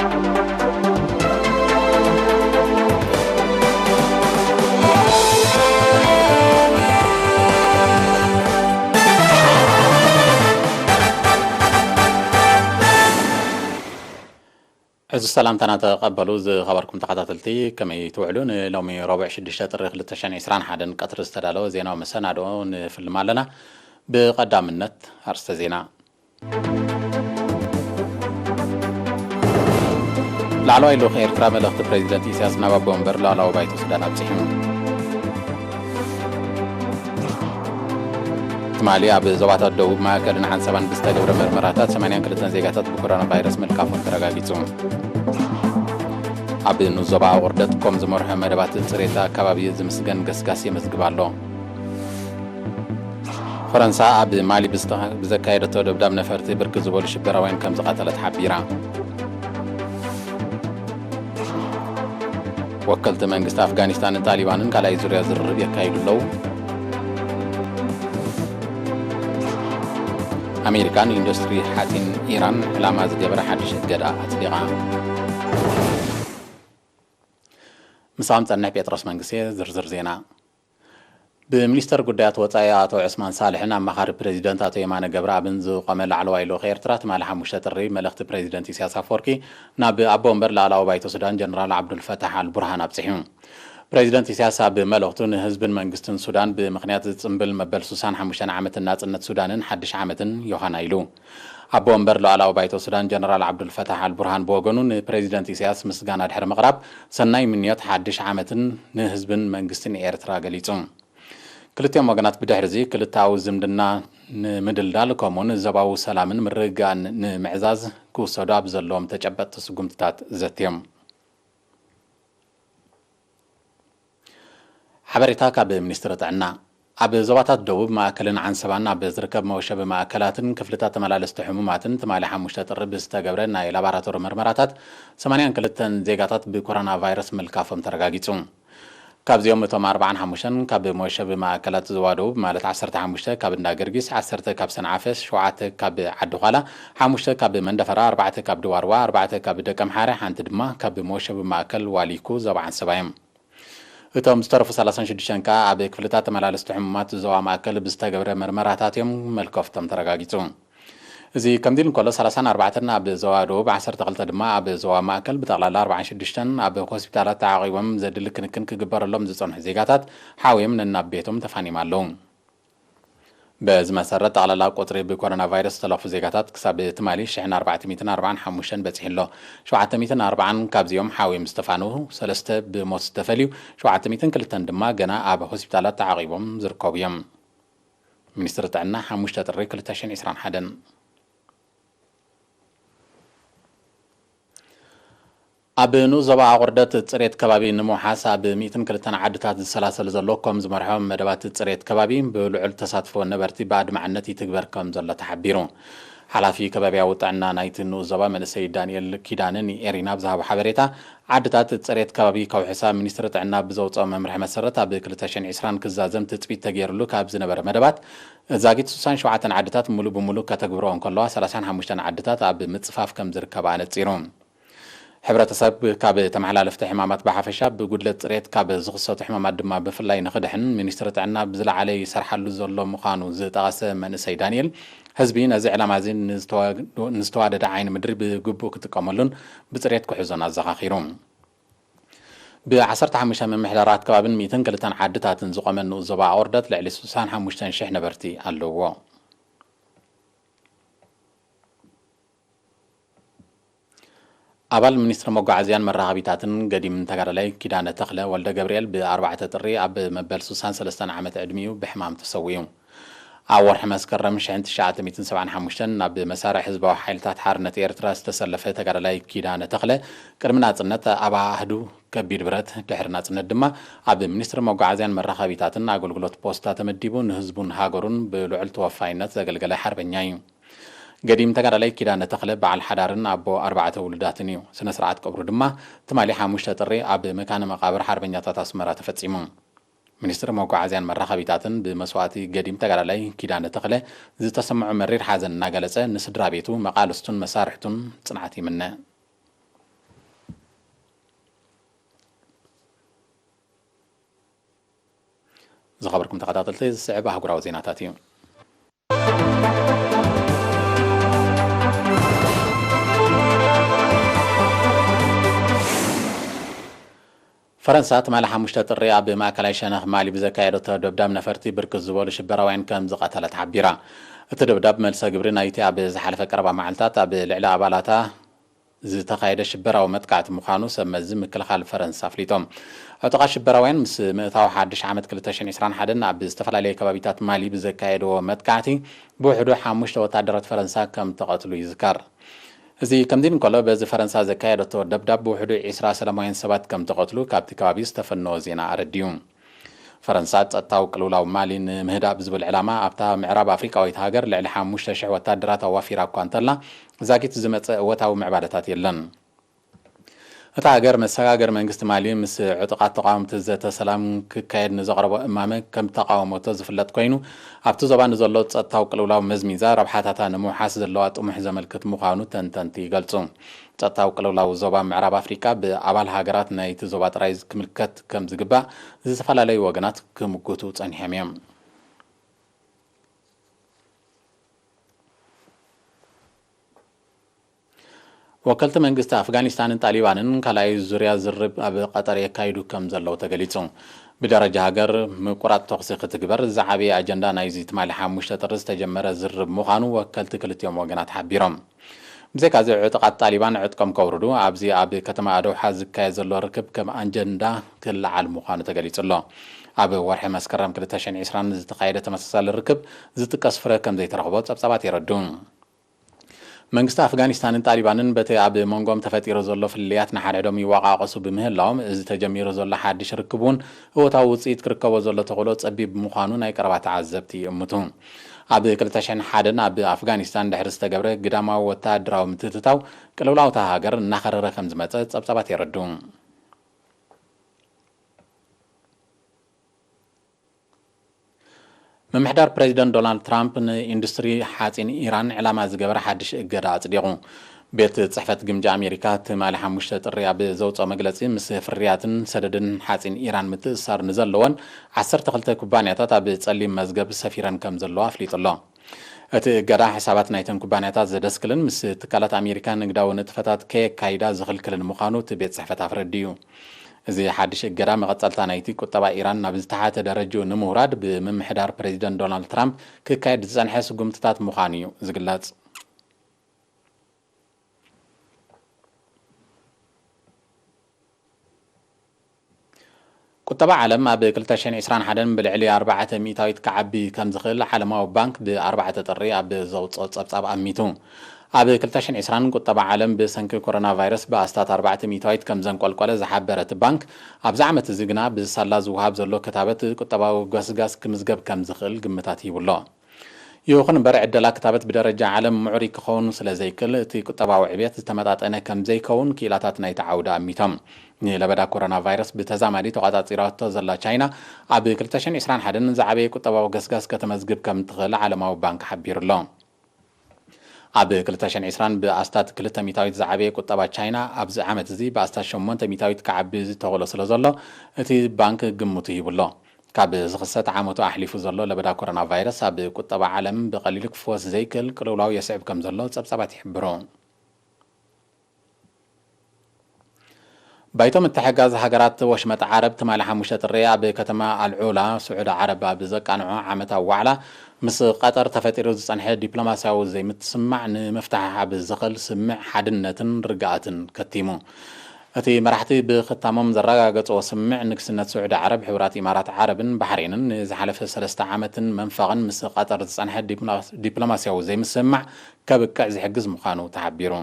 እዚ ሰላምታና ተቐበሉ። ዝኸበርኩም ተኸታተልቲ፣ ከመይ ትውዕሉ? ንሎሚ ረቡዕ ሽዱሽተ ጥሪ ክልተ ሽሕን ዕስራን ሓደን ቀትሪ ዝተዳለወ ዜናዊ መሰናድኦ ንፍልም ኣለና። ብቐዳምነት ኣርእስተ ዜና። ላዕለዋይ ልኡኽ ኤርትራ መልእኽቲ ፕሬዚደንት ኢሳያስ ናብ ኣቦ ወንበር ላዕለዋይ ባይቶ ሱዳን ኣብጺሑ። ትማሊ ኣብ ዞባታት ደቡብ፣ ማእከልን ዓንሰባን ብዝተገብረ መርመራታት ሰማንያን ክልተን ዜጋታት ብኮሮና ቫይረስ ምልካፎም ተረጋጊጹ። ኣብ ንኡስ ዞባ ኣቑርደት ኮም ዝመርሖ መደባት ጽሬት ኣከባቢ ዝምስገን ገስጋስ የመዝግብ ኣሎ። ፈረንሳ ኣብ ማሊ ብዝተ-፣ ብዘካየደቶ ደብዳብ ነፈርቲ ብርክት ዝበሉ ሽበራውያን ከም ዝቐተለት ሓቢራ። ወከልቲ መንግስቲ ኣፍጋኒስታንን ጣሊባንን ካልኣይ ዙርያ ዝርርብ የካይዱ ኣለዉ። ኣሜሪካ ንኢንዱስትሪ ሓፂን ኢራን ዕላማ ዝገበረ ሓድሽ እገዳ ኣፅዲቓ። ምሳኹም ፀንሕ ጴጥሮስ መንግስቴ ዝርዝር ዜና። ብሚኒስተር ጉዳያት ወጻኢ ኣቶ ዑስማን ሳልሕን ኣማኻሪ ፕሬዚደንት ኣቶ የማነ ገብረኣብን ዝቖመ ላዕለዋይ ልኡኽ ኤርትራ ትማሊ ሓሙሽተ ጥሪ መልእኽቲ ፕሬዚደንት ኢሳያስ ኣፈወርቂ ናብ ኣቦ ወንበር ላዕለዋይ ባይቶ ሱዳን ጀነራል ዓብዱልፈታሕ ኣልቡርሃን ኣብጺሑ። ፕሬዚደንት ኢሳያስ ኣብ መልእኽቱ ንህዝብን መንግስትን ሱዳን ብምኽንያት ዝጽንብል መበል ሱሳን ሓሙሽተን ዓመት ናጽነት ሱዳንን ሓድሽ ዓመትን ዮሃና ኢሉ። ኣቦ ወንበር ሉዓላዊ ባይቶ ሱዳን ጀነራል ዓብዱልፈታሕ ኣልቡርሃን ብወገኑ ንፕሬዚደንት ኢሳያስ ምስጋና ድሕሪ ምቕራብ ሰናይ ምንዮት ሓድሽ ዓመትን ንህዝብን መንግስትን ኤርትራ ገሊጹ። ክልቲኦም ወገናት ብድሕሪ እዚ ክልተኣዊ ዝምድና ንምድልዳል ከምኡውን ዞባዊ ሰላምን ምርግጋእን ንምዕዛዝ ክውሰዱ ኣብ ዘለዎም ተጨበጥቲ ስጉምትታት ዘትዮም። ሓበሬታ ካብ ሚኒስትሪ ጥዕና። ኣብ ዞባታት ደቡብ፣ ማእከልን ዓንሰባን ኣብ ዝርከብ መወሸቢ ማእከላትን ክፍልታት ተመላለስቲ ሕሙማትን ትማሊ ሓሙሽተ ጥሪ ብዝተገብረ ናይ ላቦራቶሪ መርመራታት ሰማንያን ክልተን ዜጋታት ብኮሮና ቫይረስ ምልካፎም ተረጋጊጹ። ካብዚኦም እቶም ኣርባዓን ሓሙሽተን ካብ መወሸቢ ማእከላት ዞባ ደቡብ፣ ማለት ዓሰርተ ሓሙሽተ ካብ እንዳ ገርጊስ፣ ዓሰርተ ካብ ሰንዓፈ፣ ሸውዓተ ካብ ዓዲ ዃላ፣ ሓሙሽተ ካብ መንደፈራ፣ ኣርባዕተ ካብ ድዋርዋ፣ ኣርባዕተ ካብ ደቀምሓረ፣ ሓንቲ ድማ ካብ መወሸቢ ማእከል ዋሊኩ ዞባ ዓንሰባ እዮም። እቶም ዝተረፉ ሰላሳን ሽዱሽተን ከኣ ኣብ ክፍልታት ተመላለስቲ ሕሙማት ዞባ ማእከል ብዝተገብረ መርመራታት እዮም መልከፍቶም ተረጋጊጹ። እዚ ከምዚ ኢሉ እንከሎ፣ ሰላሳን ኣርባዕተን ኣብ ዞባ ደቡብ፣ ዓሰርተ ክልተ ድማ ኣብ ዞባ ማእከል፣ ብጠቕላላ ኣርባዓን ሽዱሽተን ኣብ ሆስፒታላት ተዓቒቦም ዘድሊ ክንክን ክግበረሎም ዝጸንሑ ዜጋታት ሓውዮም ነናብ ቤቶም ተፋንዮም ኣለዉ። በዚ መሰረት፣ ጠቕላላ ቁጽሪ ብኮሮና ቫይረስ ዝተለኽፉ ዜጋታት ክሳብ ትማሊ ሽሕን ኣርባዕተ ሚእትን ኣርባዓን ሓሙሽተን በጺሑ ኣሎ። ሸውዓተ ሚእትን ኣርባዓን ካብዚኦም ሓውዮም ዝተፋነዉ፣ ሰለስተ ብሞት ዝተፈልዩ፣ ሸውዓተ ሚእትን ክልተን ድማ ገና ኣብ ሆስፒታላት ተዓቒቦም ዝርከቡ እዮም። ሚኒስትሪ ጥዕና፣ ሓሙሽተ ጥሪ ክልተ ሽሕን ዕስራን ሓደን። ኣብ ንኡስ ዞባ ኣቑርደት ጽሬት ከባቢ ንምውሓስ ኣብ ሚእትን ክልተን ዓድታት ዝሰላሰል ዘሎ ኮም ዝመርሖ መደባት ጽሬት ከባቢ ብልዑል ተሳትፎ ነበርቲ ብኣድማዕነት ይትግበር ከም ዘሎ ተሓቢሩ። ሓላፊ ከባብያዊ ጥዕና ናይቲ ንኡስ ዞባ መንእሰይ ዳንኤል ኪዳነ ንኤሪና ብዝሃቦ ሓበሬታ፣ ዓድታት ጽሬት ከባቢ ከውሕሳ ሚኒስትሪ ጥዕና ብዘውጽኦ መምርሒ መሰረት ኣብ ክልተ ሽሕን ዕስራን ክዛዘም ትጽቢት ተገይሩሉ ካብ ዝነበረ መደባት ዛጊት ሱሳን ሸውዓተን ዓድታት ሙሉ ብሙሉ ከተግብርኦ እንከለዋ፣ ሰላሳን ሓሙሽተን ዓድታት ኣብ ምጽፋፍ ከም ዝርከባ ኣነጺሩ። ሕብረተሰብ ካብ ተመሓላለፍቲ ሕማማት ብሓፈሻ፣ ብጉድለት ጽሬት ካብ ዝኽሰቱ ሕማማት ድማ ብፍላይ ንኽድሕን ሚኒስትሪ ጥዕና ብዝለዓለ ይሰርሓሉ ዘሎ ምዃኑ ዝጠቐሰ መንእሰይ ዳንኤል፣ ህዝቢ ነዚ ዕላማ እዚ ንዝተዋ-፣ ንዝተዋደደ ዓይኒ ምድሪ ብግቡእ ክጥቀመሉን ብጽሬት ክሕዞን ኣዘኻኺሩ። ብ ዓሰርተ ሓሙሽተ ምምሕዳራት ከባብን ሚእትን ክልተን ዓድታትን ዝቖመ ንኡስ ዞባ ኣቑርደት ልዕሊ ስሳን ሓሙሽተን ሽሕ ነበርቲ ኣለውዎ። ኣባል ሚኒስትሪ መጓዓዝያን መራኸቢታትን ገዲምን ተጋዳላይ ኪዳነ ተኽለ ወልደ ገብርኤል ብኣርባዕተ ጥሪ ኣብ መበል ስሳን ሰለስተን ዓመት ዕድሚኡ ብሕማም ተሰዊኡ። ኣብ ወርሒ መስከረም ሽሕን ትሽዓተ ሚእትን ሰብዓን ሓሙሽተን ናብ መሳርዕ ህዝባዊ ሓይልታት ሓርነት ኤርትራ ዝተሰለፈ ተጋዳላይ ኪዳነ ተኽለ፣ ቅድሚ ናጽነት ኣብ ኣሃዱ ከቢድ ብረት፣ ድሕሪ ናጽነት ድማ ኣብ ሚኒስትሪ መጓዓዝያን መራኸቢታትን ኣገልግሎት ፖስታ ተመዲቡ ንህዝቡን ሃገሩን ብልዑል ተወፋይነት ዘገልገለ ሓርበኛ እዩ። ገዲም ተጋዳላይ ኪዳነ ተኽለ በዓል ሓዳርን ኣቦ ኣርባዕተ ውሉዳትን እዩ። ስነ ስርዓት ቀብሩ ድማ ትማሊ ሓሙሽተ ጥሪ ኣብ መካነ መቓብር ሓርበኛታት ኣስመራ ተፈጺሙ። ሚኒስትሪ መጓዓዝያን መራኸቢታትን ብመስዋእቲ ገዲም ተጋዳላይ ኪዳነ ተኽለ ዝተሰምዖ መሪር ሓዘን እናገለጸ፣ ንስድራ ቤቱ፣ መቓልስቱን መሳርሕቱን ጽንዓት ይምነ። ዝኸበርኩም ተኸታተልቲ፣ ዝስዕብ ኣህጉራዊ ዜናታት እዩ። ፈረንሳ ትማሊ ሓሙሽተ ጥሪ ኣብ ማእከላይ ሸነኽ ማሊ ብዘካየደቶ ደብዳብ ነፈርቲ ብርክት ዝበሉ ሽበራውያን ከም ዝቐተለት ሓቢራ። እቲ ደብዳብ መልሰ ግብሪ ናይቲ ኣብ ዝሓለፈ ቀረባ መዓልታት ኣብ ልዕሊ ኣባላታ ዝተኻየደ ሽበራዊ መጥቃዕቲ ምዃኑ ሰብ መዚ ምክልኻል ፈረንሳ ኣፍሊጦም። ዕጡቓት ሽበራውያን ምስ ምእታው ሓድሽ ዓመት ክልተ ሽሕን ዕስራን ሓደን ኣብ ዝተፈላለየ ከባቢታት ማሊ ብዘካየድዎ መጥቃዕቲ ብውሕዱ ሓሙሽተ ወታደራት ፈረንሳ ከም ተቐትሉ ይዝከር። እዚ ከምዚ እንከሎ፣ በዚ ፈረንሳ ዘካየደቶ ደብዳብ ብውሕዱ ዕስራ ሰላማውያን ሰባት ከም ተቐትሉ ካብቲ ከባቢ ዝተፈነወ ዜና ኣረዲዩ። ፈረንሳ ጸጥታዊ ቅልውላው ማሊ ንምህዳእ ብዝብል ዕላማ ኣብታ ምዕራብ ኣፍሪቃዊት ሃገር ልዕሊ ሓሙሽተ ሽሕ ወታደራት ኣዋፊራ እኳ እንተላ፣ ዛጊት ዝመጸ እወታዊ ምዕባለታት የለን። እታ ሃገር መሰጋገሪ መንግስቲ ማሊ ምስ ዕጡቓት ተቓወምቲ ዘተ ሰላም ክካየድ ንዘቕረቦ እማመ ከም ተቓወመቶ ዝፍለጥ ኮይኑ፣ ኣብቲ ዞባ ንዘሎ ጸጥታዊ ቅልውላው መዝሚዛ ረብሓታታ ንምውሓስ ዘለዋ ጥሙሕ ዘመልክት ምዃኑ ተንተንቲ ይገልጹ። ጸጥታዊ ቅልውላው ዞባ ምዕራብ ኣፍሪቃ ብኣባል ሃገራት ናይቲ ዞባ ጥራይ ክምልከት ከም ዝግባእ ዝተፈላለዩ ወገናት ክምጉቱ ጸኒሖም እዮም። ወከልቲ መንግስቲ ኣፍጋኒስታንን ጣሊባንን ካልኣይ ዙርያ ዝርብ ኣብ ቀጠር የካይዱ ከም ዘለዉ ተገሊጹ። ብደረጃ ሃገር ምቁራጽ ተኹሲ ክትግበር ዝዓበየ ኣጀንዳ ናይዚ ትማሊ ሓሙሽተ ጥሪ ዝተጀመረ ዝርብ ምዃኑ ወከልቲ ክልቲኦም ወገናት ሓቢሮም። ብዘይካዚ ዕጡቓት ጣሊባን ዕጥቆም ከውርዱ ኣብዚ ኣብ ከተማ ኣደውሓ ዝካየድ ዘሎ ርክብ ከም ኣጀንዳ ክለዓል ምዃኑ ተገሊጹ ኣሎ። ኣብ ወርሒ መስከረም ክልተ ሽሕን ዕስራን ዝተኻየደ ተመሳሳሊ ርክብ ዝጥቀስ ፍረ ከም ዘይተረኽቦ ጸብጻባት የረድኡ። መንግስቲ ኣፍጋኒስታንን ጣሊባንን በቲ ኣብ መንጎም ተፈጢሩ ዘሎ ፍልልያት ንሓድሕዶም ይወቃቀሱ ብምህላዎም፣ እዚ ተጀሚሩ ዘሎ ሓድሽ ርክብ እውን እወታዊ ውፅኢት ክርከቦ ዘሎ ተኽእሎ ጸቢብ ምዃኑ ናይ ቀረባ ተዓዘብቲ ይእምቱ። ኣብ ክልተ ሽሕን ሓደን ኣብ ኣፍጋኒስታን ድሕሪ ዝተገብረ ግዳማዊ ወታደራዊ ምትእትታው፣ ቅልውላውታ ሃገር እናኸረረ ከም ዝመጸ ጸብጻባት የረድኡ። ምምሕዳር ፕሬዚደንት ዶናልድ ትራምፕ ንኢንዱስትሪ ሓፂን ኢራን ዕላማ ዝገበረ ሓድሽ እገዳ ኣፅዲቑ። ቤት ፅሕፈት ግምጃ ኣሜሪካ ትማሊ ሓሙሽተ ጥሪ ኣብ ዘውፅኦ መግለፂ፣ ምስ ፍርያትን ሰደድን ሓፂን ኢራን ምትእስሳር ንዘለወን ዓሰርተ ክልተ ኩባንያታት ኣብ ፀሊም መዝገብ ሰፊረን ከም ዘለዋ ኣፍሊጡ ኣሎ። እቲ እገዳ ሕሳባት ናይተን ኩባንያታት ዘደስክልን ምስ ትካላት ኣሜሪካ ንግዳዊ ንጥፈታት ከየካይዳ ዝኽልክልን ምዃኑ እቲ ቤት ፅሕፈት ኣፍረዲ እዩ። እዚ ሓድሽ እገዳ መቐጸልታ ናይቲ ቁጠባ ኢራን ናብ ዝተሓተ ደረጃኡ ንምውራድ ብምምሕዳር ፕሬዚደንት ዶናልድ ትራምፕ ክካየድ ዝጸንሐ ስጉምትታት ምዃኑ እዩ ዝግለጽ። ቁጠባ ዓለም ኣብ ክልተ ሽሕን ዕስራን ሓደን ብልዕሊ ኣርባዕተ ሚእታዊት ክዓቢ ከም ዝኽእል ዓለማዊ ባንክ ብ ኣርባዕተ ጥሪ ኣብ ዘውጽኦ ጸብጻብ ኣሚቱ። ኣብ ክልተ ሽሕን ዕስራን ቁጠባ ዓለም ብሰንኪ ኮሮና ቫይረስ ብኣስታት ኣርባዕተ ሚእታዊት ከም ዘንቆልቆለ ዝሓበረ እቲ ባንክ፣ ኣብዚ ዓመት እዚ ግና ብሳላ ዝወሃብ ዘሎ ክታበት ቁጠባዊ ገስጋስ ክምዝገብ ከም ዝኽእል ግምታት ሂቡ ኣሎ። ይኹን እምበር፣ ዕደላ ክታበት ብደረጃ ዓለም ምዕሩይ ክኸውን ስለ ዘይክእል፣ እቲ ቁጠባዊ ዕብየት ዝተመጣጠነ ከም ዘይከውን ክኢላታት ናይቲ ዓውዲ ኣሚቶም። ንለበዳ ኮሮና ቫይረስ ብተዛማዲ ተቋጻጺራቶ ዘላ ቻይና፣ ኣብ ክልተ ሽሕን ዕስራን ሓደን ዝዓበየ ቁጠባዊ ገስጋስ ከተመዝግብ ከም ትኽእል ዓለማዊ ባንክ ሓቢሩ ኣሎ። ኣብ ክልተ ሽሕን ዕስራን ብኣስታት ክልተ ሚእታዊት ዝዓበየ ቁጠባ ቻይና፣ ኣብዚ ዓመት እዚ ብኣስታት ሸሞንተ ሚእታዊት ክዓቢ ዝተኽእሎ ስለ ዘሎ፣ እቲ ባንክ ግምቱ ሂቡ ኣሎ። ካብ ዝኽሰት ዓመቱ ኣሕሊፉ ዘሎ ለበዳ ኮሮና ቫይረስ፣ ኣብ ቁጠባ ዓለም ብቐሊሉ ክፍወስ ዘይክእል ቅልውላው የስዕብ ከም ዘሎ ጸብጻባት ይሕብሩ። ባይቶ ምትሕግጋዝ ሃገራት ወሽመጥ ዓረብ ትማሊ ሓሙሽተ ጥሪ ኣብ ከተማ ኣልዑላ ስዑዲ ዓረብ ኣብ ዘቃንዖ ዓመታዊ ዋዕላ፣ ምስ ቀጠር ተፈጢሩ ዝጸንሐ ዲፕሎማስያዊ ዘይምትስማዕ ንምፍትሓሕ ኣብ ዝኽእል ስምምዕ ሓድነትን ርግኣትን ከቲሙ። እቲ መራሕቲ ብኽታሞም ዘረጋገጽዎ ስምምዕ፣ ንግስነት ስዑዲ ዓረብ፣ ሕቡራት ኢማራት ዓረብን ባሕሬንን ንዝሓለፈ ሰለስተ ዓመትን መንፈቕን ምስ ቀጠር ዝጸንሐ ዲፕሎማስያዊ ዘይምስምማዕ ከብቅዕ ዝሕግዝ ምዃኑ ተሓቢሩ።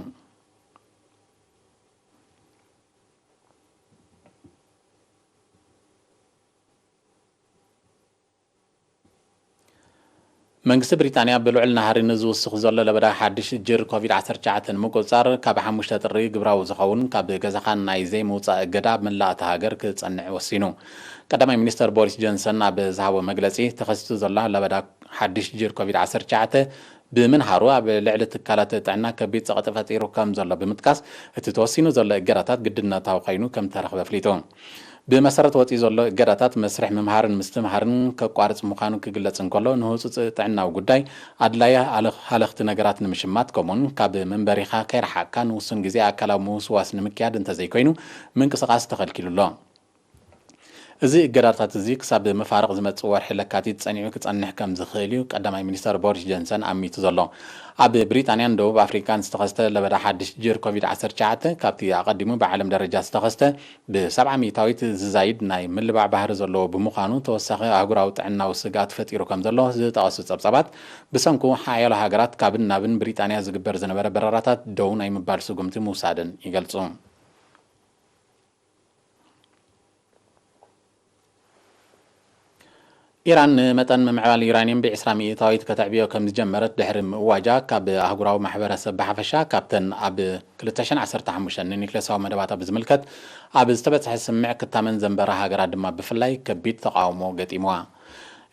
መንግስቲ ብሪጣንያ ብልዑል ናህሪ ንዝውስኽ ዘሎ ለበዳ ሓድሽ ጅር ኮቪድ ዓሰርተ ትሽዓተ ንምቁጽጻር፣ ካብ ሓሙሽተ ጥሪ ግብራዊ ዝኸውን ካብ ገዛኻ ናይ ዘይምውጻእ እገዳ ኣብ መላእ እታ ሃገር ክጸንዕ ወሲኑ። ቀዳማይ ሚኒስተር ቦሪስ ጆንሰን ኣብ ዝሃቦ መግለጺ፣ ተኸሲቱ ዘሎ ለበዳ ሓድሽ ጅር ኮቪድ ዓሰርተ ትሽዓተ ብምንሃሩ፣ ኣብ ልዕሊ ትካላት ጥዕና ከቢድ ጸቕጢ ፈጢሩ ከም ዘሎ ብምጥቃስ፣ እቲ ተወሲኑ ዘሎ እገዳታት ግድነታዊ ኮይኑ ከም ተረኽበ ኣፍሊጡ። ብመሰረት ወፂኡ ዘሎ እገዳታት መስርሕ ምምሃርን ምስትምሃርን ከቋርፅ ምዃኑ ክግለፅ እንከሎ፣ ንህፁፅ ጥዕናዊ ጉዳይ ኣድላዪ ሃለኽ-፣ ሃለኽቲ ነገራት ንምሽማት፣ ከምኡውን ካብ መንበሪኻ ከይረሓቕካ ንውሱን ግዜ ኣካላዊ ምውስዋስ ንምክያድ እንተዘይኮይኑ ምንቅስቓስ ተኸልኪሉ ኣሎ። እዚ እገዳታት እዚ ክሳብ መፋርቕ ዝመጽእ ወርሒ ለካቲት ጸኒዑ ክጸንሕ ከም ዝኽእል እዩ ቀዳማይ ሚኒስተር ቦሪስ ጆንሰን ኣሚቱ ዘሎ። ኣብ ብሪጣንያን ደቡብ ኣፍሪቃን ዝተኸስተ ለበዳ ሓድሽ ጅር ኮቪድ ዓሰርተ ትሽዓተ፣ ካብቲ ኣቐዲሙ ብዓለም ደረጃ ዝተኸስተ ብሰብዓ ሚእታዊት ዝዛይድ ናይ ምልባዕ ባህሪ ዘለዎ ብምዃኑ፣ ተወሳኺ ኣህጉራዊ ጥዕናዊ ስግኣት ፈጢሩ ከም ዘሎ ዝጠቐሱ ጸብጻባት፣ ብሰንኩ ሓያሎ ሃገራት ካብን ናብን ብሪጣንያ ዝግበር ዝነበረ በረራታት ደው ናይ ምባል ስጉምቲ ምውሳደን ይገልጹ። ኢራን ንመጠን ምምዕባል ዩራኒየም ብዒስራ ሚእታዊት ከተዕብዮ ከም ዝጀመረት ድሕሪ ምእዋጃ፣ ካብ ኣህጉራዊ ማሕበረሰብ ብሓፈሻ፣ ካብተን ኣብ ክልተ ሽሕን ዓሰርተ ሓሙሽተን ንኒክሌሳዊ መደባታ ብዝምልከት ኣብ ዝተበጽሐ ስምምዕ ክታመን ዘንበራ ሃገራት ድማ ብፍላይ ከቢድ ተቓውሞ ገጢምዋ።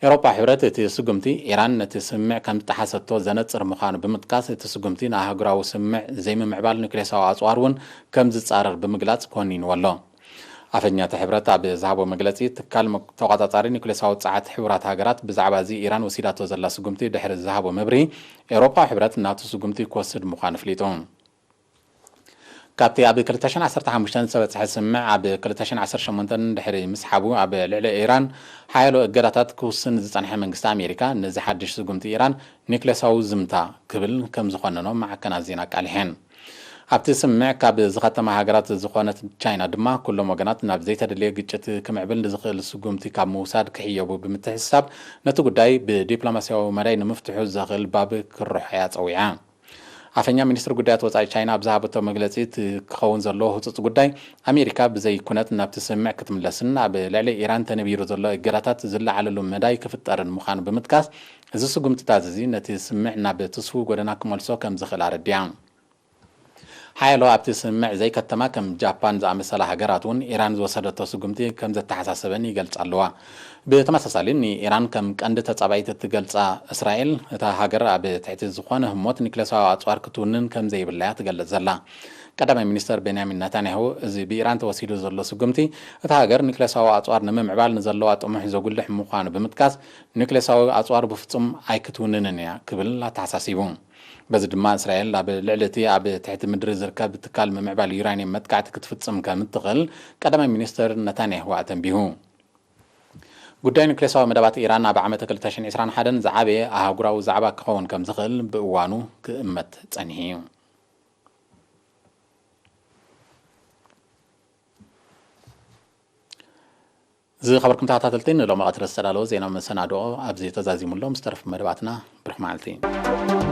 ኤውሮጳ ሕብረት እቲ ስጉምቲ፣ ኢራን ነቲ ስምምዕ ከም ዝጠሓሰቶ ዘነጽር ምዃኑ ብምጥቃስ፣ እቲ ስጉምቲ ንኣህጉራዊ ስምምዕ ዘይምምዕባል ኒክሌሳዊ ኣጽዋር እውን ከም ዝጻረር ብምግላጽ ኮኒንዎ ኣሎ። ኣፈኛ እቲ ሕብረት ኣብ ዝሃቦ መግለጺ፣ ትካል መ-፣ ተቆጻጻሪ ኒኩሌሳዊ ጸዓት ሕቡራት ሃገራት ብዛዕባ እዚ ኢራን ወሲዳቶ ዘላ ስጉምቲ ድሕሪ ዝሃቦ መብርሂ፣ ኤውሮጳዊ ሕብረት ናቱ ስጉምቲ ክወስድ ምዃኑ ኣፍሊጡ። ካብቲ ኣብ ክልተ ሽሕን ዓሰርተ ሓሙሽተን ዝተበጽሐ ስምምዕ፣ ኣብ ክልተ ሽሕን ዓሰርተ ሸሞንተን ድሕሪ ምስሓቡ፣ ኣብ ልዕሊ ኢራን ሓያሎ እገዳታት ክውስን ዝጸንሐ መንግስቲ ኣሜሪካ፣ ነዚ ሓድሽ ስጉምቲ ኢራን ኒኩሌሳዊ ዝምታ ክብል ከም ዝኾነኖ ማዕከናት ዜና ኣቃሊሐን። ኣብቲ ስምምዕ ካብ ዝኸተማ ሃገራት ዝኾነት ቻይና ድማ፣ ኩሎም ወገናት ናብ ዘይተደልየ ግጭት ክምዕብል ንዝኽእል ስጉምቲ ካብ ምውሳድ ክሕየቡ ብምትሕስሳብ፣ ነቲ ጉዳይ ብዲፕሎማስያዊ መዳይ ንምፍትሑ ዘኽእል ባብ ክርሖያ ጸዊዓ። ኣፈኛ ሚኒስትሪ ጉዳያት ወጻኢ ቻይና ኣብ ዝሃበቶ መግለጺ፣ እቲ ክኸውን ዘለዎ ህጹጽ ጉዳይ፣ ኣሜሪካ ብዘይ ኩነት ናብቲ ስምምዕ ክትምለስን ኣብ ልዕሊ ኢራን ተነቢሩ ዘሎ እገዳታት ዝለዓለሉ መዳይ ክፍጠርን ምዃኑ ብምጥቃስ፣ እዚ ስጉምትታት እዚ ነቲ ስምምዕ ናብ ትስፉው ጎደና ክመልሶ ከም ዝኽእል ኣረዲኣ። ሓያሎ ኣብቲ ስምምዕ ዘይከተማ ከም ጃፓን ዝኣመሰላ ሃገራት እውን ኢራን ዝወሰደቶ ስጉምቲ ከም ዘተሓሳሰበን ይገልጻ ኣለዋ። ብተመሳሳሊ፣ ንኢራን ከም ቀንዲ ተጻባኢት እትገልጻ እስራኤል፣ እታ ሃገር ኣብ ትሕቲ ዝኾነ ህሞት ኒክሌሳዊ ኣጽዋር ክትውንን ከም ዘይብላ እያ ትገልጽ ዘላ። ቀዳማይ ሚኒስተር ቤንያሚን ነታንያሁ፣ እዚ ብኢራን ተወሲዱ ዘሎ ስጉምቲ፣ እታ ሃገር ኒክሌሳዊ ኣጽዋር ንምምዕባል ንዘለዋ ጥሙሕ ዘጉልሕ ምዃኑ ብምጥቃስ፣ ኒክሌሳዊ ኣጽዋር ብፍጹም ኣይክትውንንን እያ ክብል ኣተሓሳሲቡ። በዚ ድማ እስራኤል ኣብ ልዕሊ እቲ ኣብ ትሕቲ ምድሪ ዝርከብ ትካል ምምዕባል ዩራኒየም መጥቃዕቲ ክትፍጽም ከም እትኽእል ቀዳማይ ሚኒስትር ነታንያሁ ኣተንቢሁ። ጉዳይ ኒክሌሳዊ መደባት ኢራን ኣብ ዓመት ክልተ ሽሕን ዕስራን ሓደን ዝዓበየ ኣህጉራዊ ዛዕባ ክኸውን ከም ዝኽእል ብእዋኑ ክእመት ጸኒሑ እዩ። ዝኸበርኩም ተኸታተልቲ፣ ንሎሚ ቀትሪ ዝተዳለወ ዜናዊ መሰናድኦ ኣብዚ ተዛዚሙ ኣሎ። ምስ ተረፉ መደባትና ብሩኽ መዓልቲ።